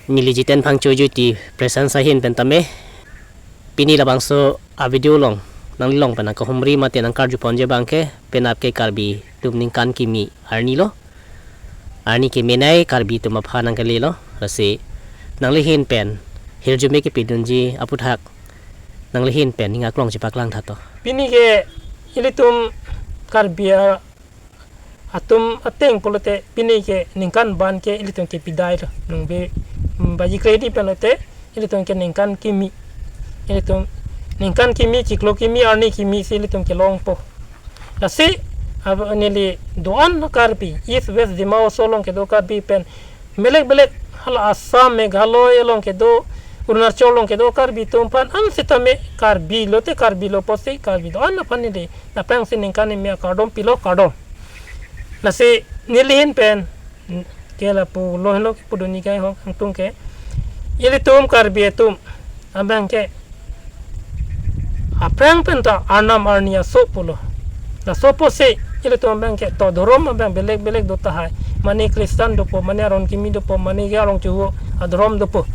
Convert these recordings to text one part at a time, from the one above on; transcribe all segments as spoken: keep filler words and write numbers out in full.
Neli Jiten Phangcho Jyoti Presence ahin pen tame pini labangso a video along nanglilong pen nangkahumri mate nangkarju ponji abangke penap ke Karbi atum ningkan kimi arni lo. Arni kemenei Karbi atum aphan nangkele lo. Lasi nanglihin pen hirjume kepidunji aputhak nanglihin pen ning aklong chepaklang tha to. Pini ke ilitum Karbi a-, atum ateng pulote pini ke ningkan ban ke ilitum kepidai lo. Nungbe, mm, baji kredi pulote ilitum ke ningkan kimi. Ilitum ningkan kimi, chiklo kimi, arni kimi si ilitum kelongpo. Lasi, ab-, neli do-an Karbi, East West Dima Hasao along kedo Karbi pen, belek belek hala Assam, Meghalaya along kedo, Arunachal along kedo Karbi atum aphan an sitame Karbi lote Karbi lo pusi Karbi do-an aphan neli lapen si ningkan kimi akardom pilo, kardom. Lasi nelihin pen ke lapu lo henlo kepudunji kai ho angtung ke. Ilitum Karbi atum abangke aphrang pen ta Arnam Arni aso pulo. Laso pusi ilitum abangke to dhorom abang belek belek do tahai. Mane Christian dopo, mane aron kimi dopo, mane ke arong chuhu adhorom dopo.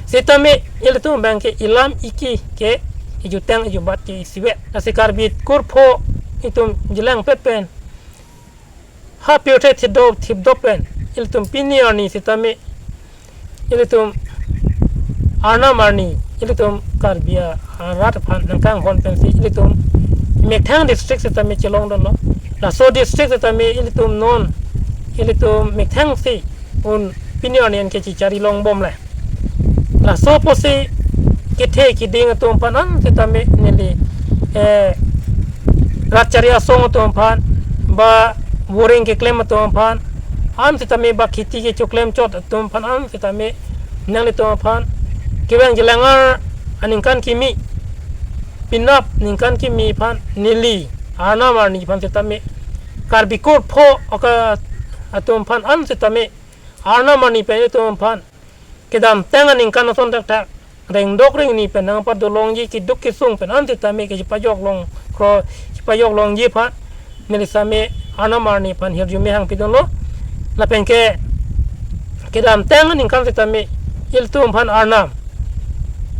Sitame ilitum abangke ilam iki ke ijuteng ijubat ke isivet. Lasi Karbi kurpho itum jilang pet pen ha pirthe thipdop thipdop pen ilitum pini arni sitame ilitum Arnam Arni ilitum Karbi arat aphan nangkanghon pensi ilitum Methang district sitame chelongdunlo. Laso district sitame ilitum non ilitum Methang si un pini arni an ke chichari longbom le. Laso pusi kethe kiding atum aphan an sitame neli, eh, rat chari asong atum aphan, ba boring keklem atum aphan an sitame, ba kheti kechoklem chot atum aphan an sitame nanglitum aphan kevang jelangar aningkan kimi, penap ningkan kimi aphan neli Arnam Arni aphan sitame Karbi kurpho aka atum aphan an sitame Arnam Arni pen ilitum aphan kedamtang aningkan ason thakthak rengdok rengni pen nangpadolongji, keduk kesung pen an sitame kechepajok long kro chepajok longji aphan neli sitame Arnam Arni aphan hirjume hangpidunlo. Lapen ke kedamtang aningkan sitame ilitum aphan Arnam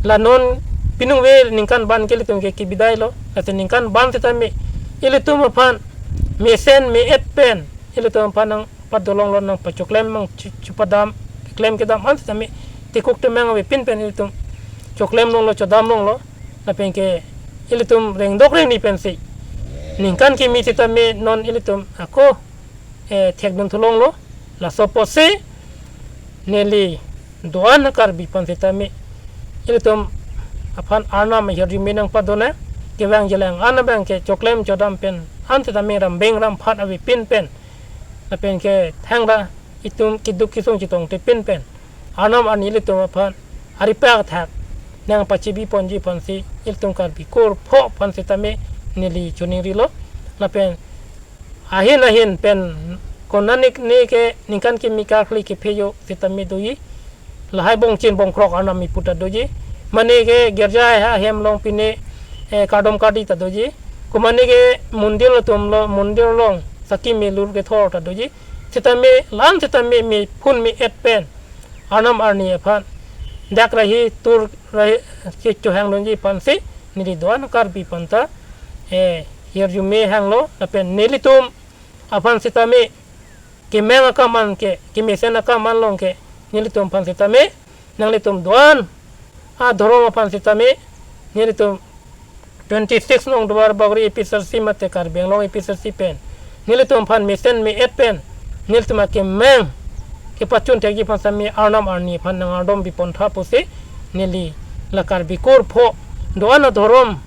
la non piningve ningkan ban ke ilitum ke kebidai lo. Lasi ningkan ban sitame ilitum aphan mesen me-et pen ilitum aphan nangpadolonglo, nangpachoklem, nang chu-, chupadam, klem kedam an sitame tekuk temang avepin pen ilitum choklem longlo, chodam longlo. Lapen ke ilitum rengdok rengni pensi ningkan kimi sitame non ilitum ako, eh, thekdun thulonglo. Laso pusi neli do-an Karbi aphan sitame ilitum aphan Arnam ahirjume nangpadonang, kevang jelang an abangke choklem chodam pen an sitame rambeng ramphat avepin pen lapen ke thangra itum keduk kesung chetongte pin pen Arnam Arni ilitum aphan aripak thak nangpachibi ponji aphansi ilitum Karbi kurpho aphan sitame neli choningrilo. Lapen ahin ahin pen konatne ke ningkan kimi karkli kephejo sitame doji. Lahai bongchin bongkrok Arnam ipu ta doji. Mane ke girja ahem along pine, eh, kardom kardi ta doji. Komane ke mondir atum lo, mondir along saki melur kethor ta doji. Sitame la-an sitame mephun me-et pen Arnam Arni aphan dak rahi tur rahi kechohangdunji aphansi neli do-an Karbi aphan ta, eh, hirjume hanglo. Lapen nelitum aphan sitame kemeng akam an ke, kemesen akam an along ke nelitum aphan sitame, nanglitum do-an adhorom aphan sitame nelitum twenty-six nong Duarbagori A P H L C mate Karbi Anglong A P H L C pen nelitum aphan mesen me-et pen nelitum akemeng kepachun thekji aphan sitame Arnam Arni aphan nangardom pipon tha pusi neli la Karbi kurpho do-an adhorom,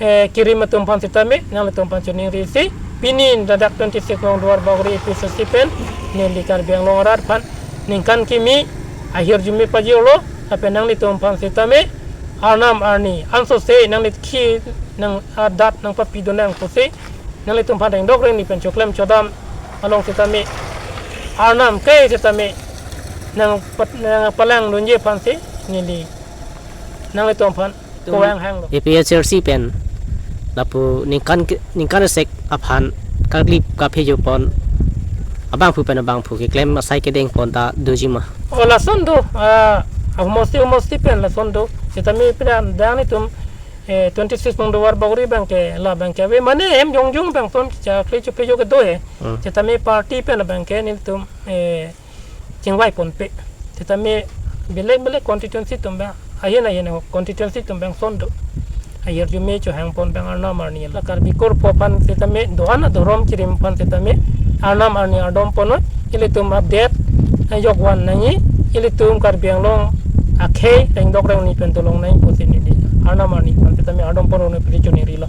eh, kerim atum aphan sitame nanglitum aphan choningrisi pini ladak twenty-six nong Duarbagori A P H L C pen neli Karbi Anglong arat aphan ningkan kimi ahirjume pajirlo. Lapen nanglitum aphan sitame Arnam Arni ansose nangli khi nang adat nangpapidunang pusi nanglitum aphan rengdok rengni pen choklem chodam along sitame Arnam ke sitame nangpat-, nangpalangdunji aphansi neli nanglitum aphan tum kevang hanglo. A P H L C pen lapu ningkan ke-, ningkan sek aphan karkli kaphejo pon abangphu pen abangphu keklem asai kedeng pon ta doji ma? O lason do, ah, ahumosti humosti pen lason do. Setame pila dang itum, eh, twenty-six Mungdovar Bagori abang ke, la abang ke ave mane hem jongjong abang son chakle chupe jo kedo he. Hmm. Setame party pen abang ke nelitum, eh, chingvai ponpe. Setame belek belek constituency atum abang, ahin ahin constituency atum abang son do. Ahirjume chohang pon abang arnam arni la Karbi Kro aphan setame do-an adhorom chirim aphan setame arnam arni ardom ponnoi, ilitum update, eh, jok van nangji, ilitum Karbi Anglong akhei rengdok rengni pen dolong nangji pusi neli arnam arni aphan setame ardom ponnoi pusi choningrilo.